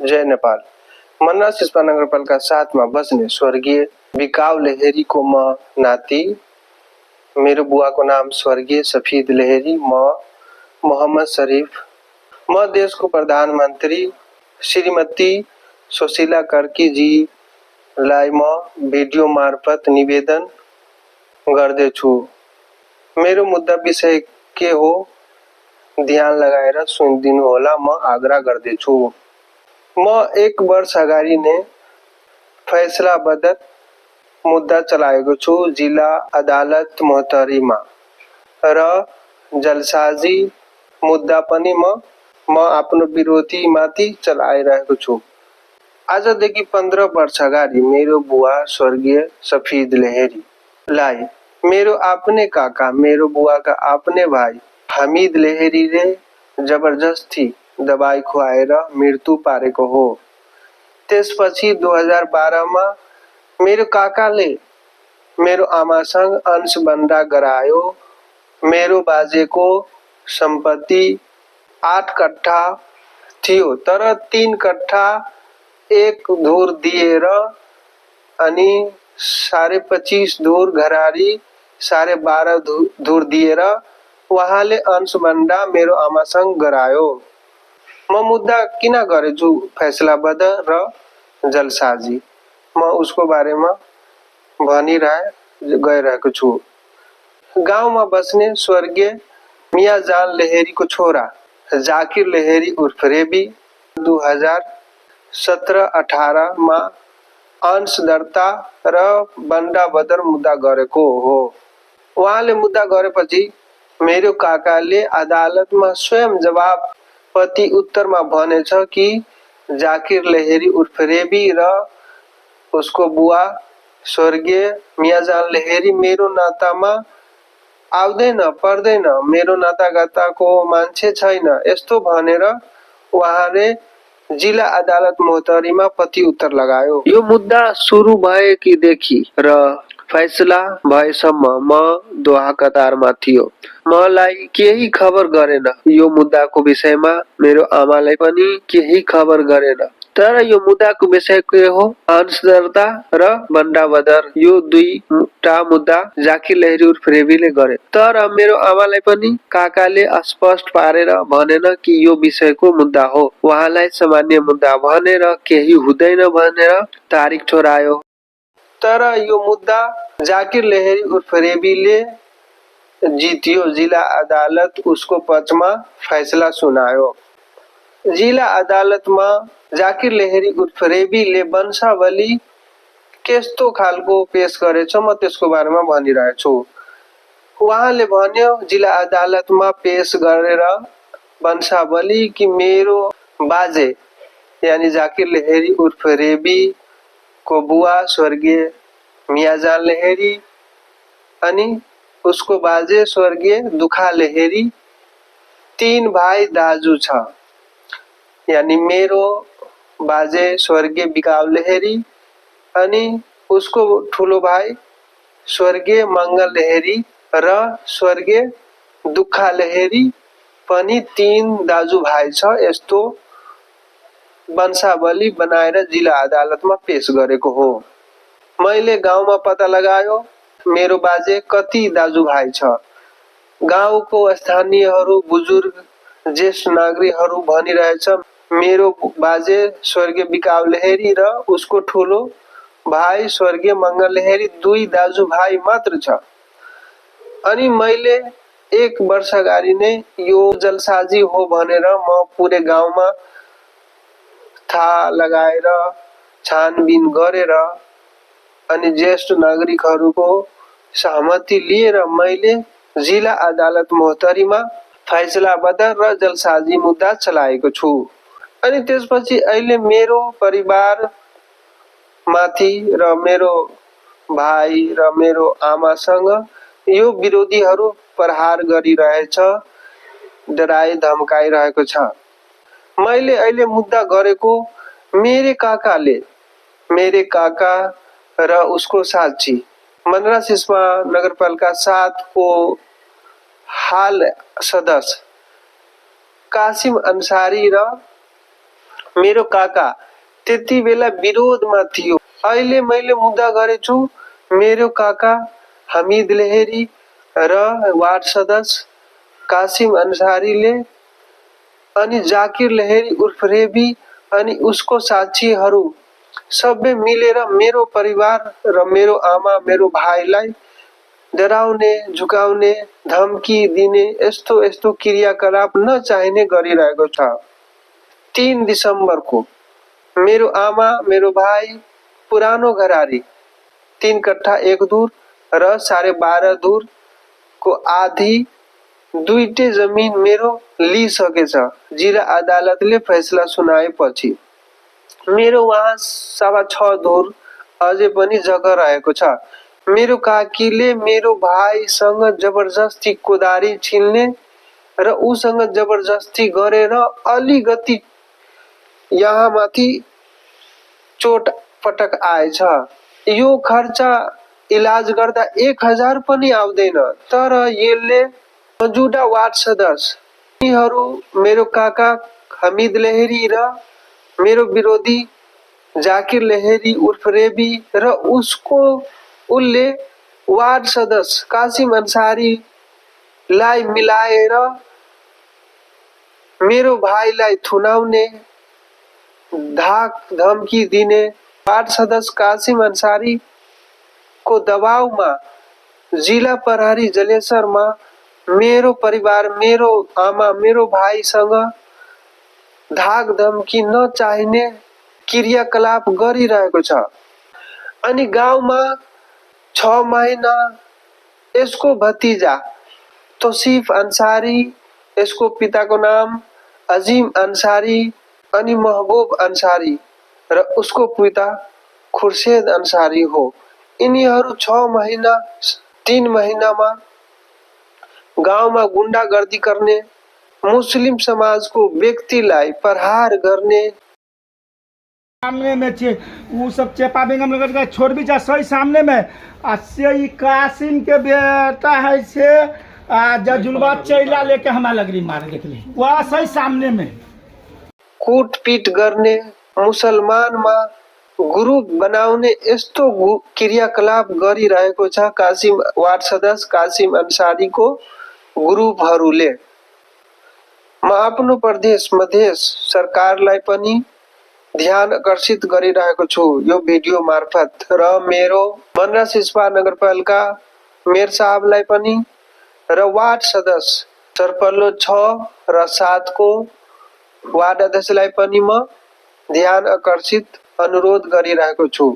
जय नेपाल। मन्ना सिस्पा नगरपालिका 7 मा बस्ने स्वर्गीय बिकाउ लेहेरीको म नाति। मेरो बुवाको नाम स्वर्गीय सफीद लेहेरी, म मोहम्मद शरीफ। म देशको प्रधानमन्त्री श्रीमती सुशीला कार्की जीलाई म भिडियो मार्फत निवेदन गर्दैछु। मेरो मुद्दा विषय के हो ध्यान लगाएर सुनिदिनु होला, म आग्रह गर्दैछु। म 1 वर्ष अगाडि नै फैसलाबद्ध मुद्दा चलाएको छु जिल्ला अदालत मोहतरीमा र जलसाजी मुद्दा पनि म आफ्नो विरोधीमाथि चलाइरहेको छु। आजदेखि 15 वर्ष अगाडि मेरो बुवा स्वर्गीय सफीद लेहेरीलाई मेरो आफ्नै काका, मेरो बुवाका आफ्नै भाइ हमीद लेहेरीले जबरजस्ती दबाई खुवाएर मृत्यु पारेको हो। त्यसपछि 2012 मा मेरो काकाले मेरो आमासँग अंशबन्दा गरायो। मेरो बाजेको सम्पत्ति 8 कट्ठा थियो, तर 3 कट्ठा 1 धुर दिएर अनि 25.5 धुर घरारी 12.5 धुर दिएर उहाँले अंशबन्दा मेरो आमासँग गरायो। म मुद्दा किन गरेछु फैसलाबद्ध र जलसाजी, म उसको बारेमा गइरहेको छु। गाउँमा बस्ने स्वर्गीय मियाजान लेहेरीको छोरा जाकिर लेहेरी उर्फ रेबी 2017-18 मा अंश दर्ता र बन्दा बदर मुद्दा गरेको हो। उहाँले मुद्दा गरेपछि मेरो काकाले अदालतमा स्वयं जवाब पति उत्तरमा भनेछ कि जाकिर लेहेरी उर्फ रेबी र उसको बुवा स्वर्गीय मियाजान लेहेरी मेरो नातामा आउँदैन पर्दैन, मेरो नातागाताको मान्छे छैन, यस्तो भनेर उहाँले जिल्ला अदालत मोहतरीमा पति उत्तर लगायो। यो मुद्दा सुरु भएदेखि र फैसला भएसम्म म दोहा कतारमा थियो। मलाई केही खबर गरेन। यो मुद्दाको विषयमा मेरो आमालाई पनि केही खबर गरेन। तर यो मुद्दाको विषय के हो अंश दर्ता र बन्दा बदर, यो दुईटा मुद्दा जाकिर लेहेरी उर्फ रेबीले गरे। तर मेरो आमालाई पनि काकाले स्पष्ट पारेर भनेन कि यो विषयको मुद्दा हो। उहाँलाई सामान्य मुद्दा भनेर केही हुँदैन भनेर तारिक ठहरायो। तर यो मुद्दा जाकिर लेहेरी उर्फ रेबीले जित्यो। जिल्ला अदालत उसको पक्षमा फैसला सुनायो। जिल्ला अदालतमा जाकिर लेहेरी उर्फ रेबीले वंशावली कस्तो खालको पेश गरेछ म त्यसको बारेमा भनिरहेछु। उहाँले भन्यो जिल्ला अदालतमा पेश गरेर वंशावली कि मेरो बाजे यानी जाकिर लेहेरी उर्फ रेबी को बुवा स्वर्गीय मियाजान लेहेरी अनि उसको बाजे स्वर्गीय दुखा लेहेरी 3 भाइ दाजु छ। यानी मेरो बाजे स्वर्गीय बिकाउ लेहेरी अनि उसको ठुलो भाइ स्वर्गीय मंगल लेहेरी र स्वर्गीय दुखा लेहेरी पनि 3 दाजु भाइ छ। यस्तो वंशावली बनाएर जिल्ला अदालतमा पेश गरेको हो। मैले गाउँमा पत्ता लगायो मेरो बाजे कति दाजु भाइ छ। गाउँको स्थानीयहरू, बुजुर्ग, ज्येष्ठ नागरिकहरू भनिरहेछ मेरो बाजे स्वर्गीय बिकाउ लेहेरी र उसको ठुलो भाइ स्वर्गीय मंगल लेहेरी 2 दाजु भाइ मात्र छ। अनि मैले 1 वर्ष अगाडि नै यो जलसाजी हो भनेर म पुरै गाउँमा थाहा लगाएर छानबिन गरेर अनि ज्येष्ठ नागरिकहरूको सहमति लिएर मैले जिल्ला अदालत मोहतरीमा फैसलाबद्ध र जलसाजी मुद्दा चलाएको छु। अनि त्यसपछि अहिले मेरो परिवार माथि र मेरो भाइ र मेरो आमासँग यो विरोधीहरू प्रहार गरिरहेछ, डराई धम्काइरहेको छ। मैले अहिले मुद्दा गरेको मेरे काका र उसको साक्षी मन्ना सिस्पा नगरपालिका 7 को हाल सदस्य कासिम अंसारी र मेरो काका त्यति बेला विरोधमा थियो। अहिले मैले मुद्दा गरेछु मेरो काका हमिद लेहेरी र वार्ड सदस्य कासिम अन्सारीले अनि जाकिर लेहेरी उर्फ रेबी अनि उसको साक्षीहरू सबै मिलेर मेरो परिवार र मेरो आमा मेरो भाइलाई डराउने झुकाउने धम्की दिने यस्तो यस्तो क्रियाकलाप नचाहिने गरिरहेको छ। 3 दिसम्बरको मेरो आमा मेरो भाइ पुरानो घरारी 3 कट्ठा 1 दूर र 12.5 दूर को आधी दुईटै जमिन मेरो लिइसकेछ। जिल्ला अदालतले फैसला सुनाएपछि मेरो वहाँ 6.25 दूर अझै पनि जग्गा रहेको छ। मेरो काकीले मेरो भाइसँग जबरजस्ती कोदारी छिल्ने र उसँग जबरजस्ती गरेर अलिकति यहाँ माथि चोट पटक आएछ। यो खर्च इलाज गर्दा 1000 पनि आउँदैन। तर यसले मौजूदा वार्ड सदस्य यिनीहरू मेरो काका हमिद लेहेरी र मेरो विरोधी जाकिर लेहेरी उर्फ रेबी र उसले वार्ड सदस्य कासिम अन्सारीलाई मिलाएर मेरो भाइलाई थुनाउने धाक धम्की दिने वार्ड सदस्य कासिम अन्सारी को दबावमा जिल्ला प्रहरी जलेसरमा मेरो परिवार मेरो आमा मेरो भाइसँग धाक धम्की नचाहिने क्रियाकलाप गरिरहेको छ। अनि गाउँमा 6 महिना यसको भतिजा तोसिफ अन्सारी, यसको पिताको नाम अजीम अन्सारी अनि महबूब अन्सारी र उसको पिता खुर्सेद अन्सारी हो। यिनीहरू 6 महिना 3 महिनामा गाउँमा गुण्डागर्दी गर्ने मुस्लिम समाजको व्यक्तिलाई प्रहार गर्ने सामने में छे वो सब चेपा बेगम लगा के छोड़ भी जा सही सामने में से कासिम के बेटा है से जजुलबा चैला लेके हमारा लगरी मार देख ली वहाँ सही सामने में कूटपीट गर्ने मुसलमानमा ग्रुप बनाउने यस्तो क्रियाकलाप गरिरहेको छ कासिम वार्ड सदस्य कासिम अन्सारीको ग्रुपहरूले। म आफ्नो प्रदेश मधेस सरकारलाई पनि ध्यान आकर्षित गरिरहेको छु यो भिडियो मार्फत र मेरो मनरा सिस्पा नगरपालिका मेयर साहबलाई पनि र वार्ड सदस्य सरपल्लो 6 र 7 को वार्ड अध्यक्षलाई पनि म ध्यान आकर्षित अनुरोध गरिरहेको छु।